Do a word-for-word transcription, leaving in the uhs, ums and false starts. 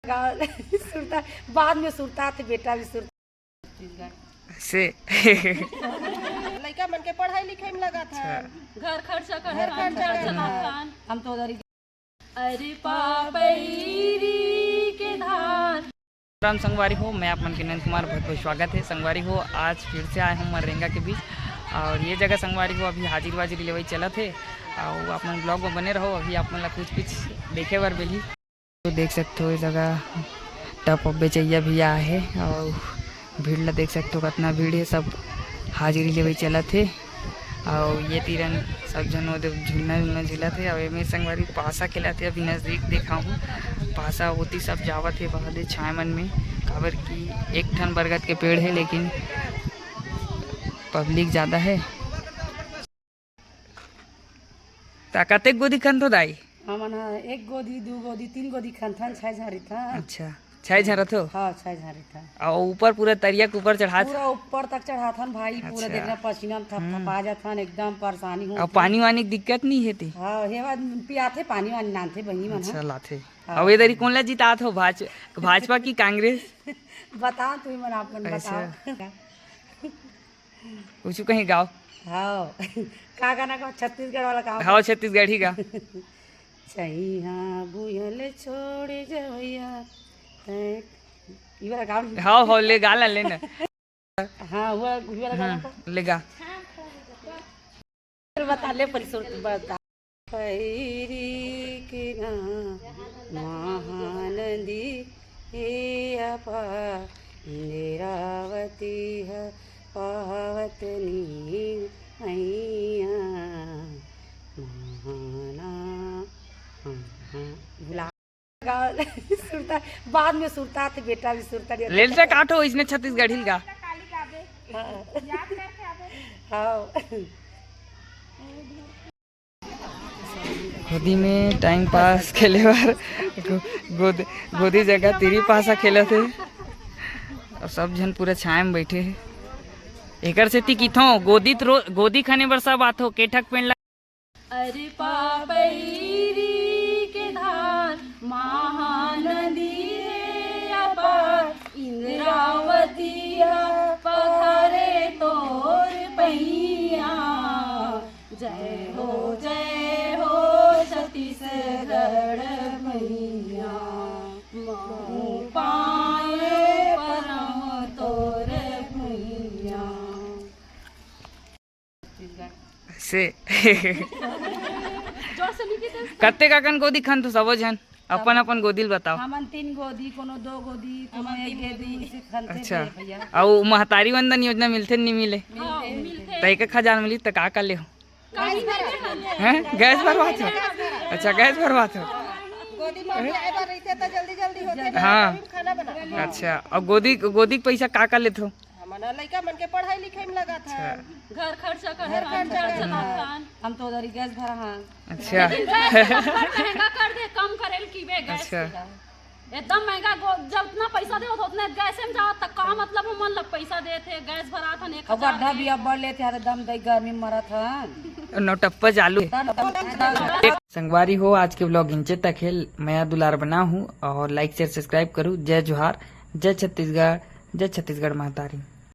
गाँव सुरता, बाद में सुरता थे, बेटा भी सुरता। से लइका मन के पढ़ाई लिखाई में लगा था। अच्छा। घर खर्चा करे, घर खर्चा करे। हम तो उधर ही। अरे पापैरी के धान। राम संगवारी हो, मैं आप मन के नंद कुमार, बहुत बहुत स्वागत है संगवारी हो। आज फिर से आए हूँ मर्रेंगा के बीच, और ये जगह संगवारी हो अभी हाजिरी वाजिरी लेवई चलत है, और आप मन ब्लॉग में बने रहो, अभी आप मन ला कुछ कुछ देखे बर मिलही। तो देख सकते हो, ये जगह टप बेचैया भी आए है, और भीड़ ला देख सकते हो, कितना भीड़ है, सब हाजिरी लेवई चलत है। और ये तीरन सब झन ओदे झूलना उलना झूलत है। और एमे संगवारी पासा खेलत है, अभी नजदीक देखा हूँ, पासा ओती सब जावत है, बहले छाए मन में, काबर कि एक ठन बरगद के पेड़ है, लेकिन पब्लिक ज्यादा है। ता कतेक गोदी खनथो दाई? हमन ह एक गोदी, दू गोदी, तीन गोदी खनथन, छह झारी था। अच्छा, छह झारा थो? हाँ, छह झारी था। और ऊपर पूरा तरिया के ऊपर चढ़ात? पूरा ऊपर तक चढ़ाथन भाई, पूरा अच्छा। देखना पसीना में थपथपा हम्म। जाथन, एकदम परेशानी हो। और पानी वानी के दिक्कत नहीं है ती? हाँ, हे बात पियाथे पानी वानी नानथे बहिनी मन ह। अच्छा, लाथे। हाँ। और इधर ही कौन ला जितात हो, भाज-, भाजपा की कांग्रेस? बताओ तुम मन, आप मन अच्छा। बताओ। कुछ कहीं गाओ। हाँ। का गाना का? छत्तीसगढ़ वाला गाओ। हाँ, छत्तीसगढ़ी गा। चैहा बुहल छोड़ जवैया, तै-, ई वाला गाओ। हाँ, हाँ, ले गा ला, ले ना। हाँ, वो, ई वाला गाना हम्म, का? ले गा। बता ले, परिसर बता। पैरी के ना महानदी हे अपा, इंदिरावती ह पावत नी मैया, महाना, हाँ, हाँ, भुला। गाँव सुरता, बाद में सुरता थे, बेटा भी सुरता नहीं। लेल से काटो इसने छत्तीसगढ़ी गा। हाँ। हाँ। गोदी में टाइम पास खेले बर गो-, गोद-, गोदी जगह तीरी पासा खेलत हे। और सब झन पूरा छाया में बैठे हे। एकर सेती किथों गोदी त रो-, गोदी खने बर सब आथो, केठक पेड़ ला। अरे पापैरी के धान महानदी हे अपार, इंद्रावती ह पखारे तोर पैया। जय हो, जय हो छत्तीसगढ़ मैया, महूं पाए परम तोर भुइया। से कत्ते काकन गोदी खन तू सबो झन? अपन अपन गोदी ल बताओ। हमन तीन गोदी, कोनो दो गोदी, कोनो एक गोदी, उसे खनते अच्छा। भैया। अउ महतारी वंदन योजना मिलथे न नी मिले? हाँ, मिलथे। त एक एक हजार मिली त का का ले हो? हैं? गैस भरवात हो? अच्छा, गैस भरवात हो। गोदी में आए बर रहिथे त जल्दी जल्दी होथे, हाँ। खाना बना। अच्छा, अउ गोदी, गोदी के पैसा का का लेथो? हमन ह लइका मन के पढ़ाई लिखाई में लगात हन। अच्छा। घर खर्चा करे, घर खर्चा करे। हम तो उधर ही गैस भरा हन। अच्छा। लेकिन गैस के नंबर महंगा कर दे, कम करे ल की बे गैस अच्छा। के। एकदम महंगा गो-, जब उतना पैसा दे, उतने गैस में जाओ, त का मतलब हमन ल पैसा देथे, गैस भरात हन एक हजार अब गड्ढा में। भी अब बढ़ लेथे, हर दम दई गर्मी में मरत हन। नौटप्पा चालू। संगवारी हो, आज के vlog इंचे तक हे। मया दुलार बना हूँ और like, share, subscribe करू। जय जोहार, जय छत्तीसगढ़, जय छत्तीसगढ़ महतारी।